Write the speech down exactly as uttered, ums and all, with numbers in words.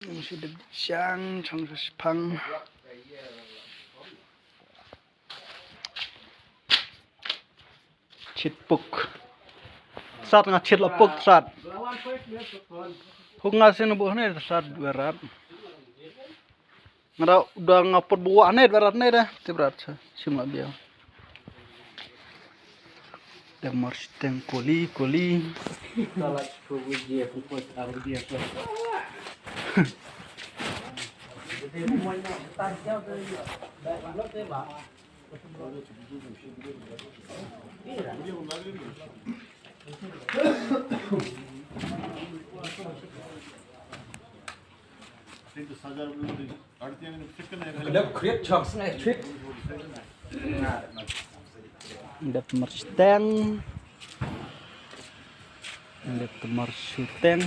Shi dep jang chang sa shipang. Chit puk. Sat nga chit la puk sat. Puk nga sin bu ne sat berat. Nga da nga put bu ne berat ne da. Te berat sa. Sim la biang. Dep marshiteng kuli kuli. Dep marshiteng. Dep marshiteng.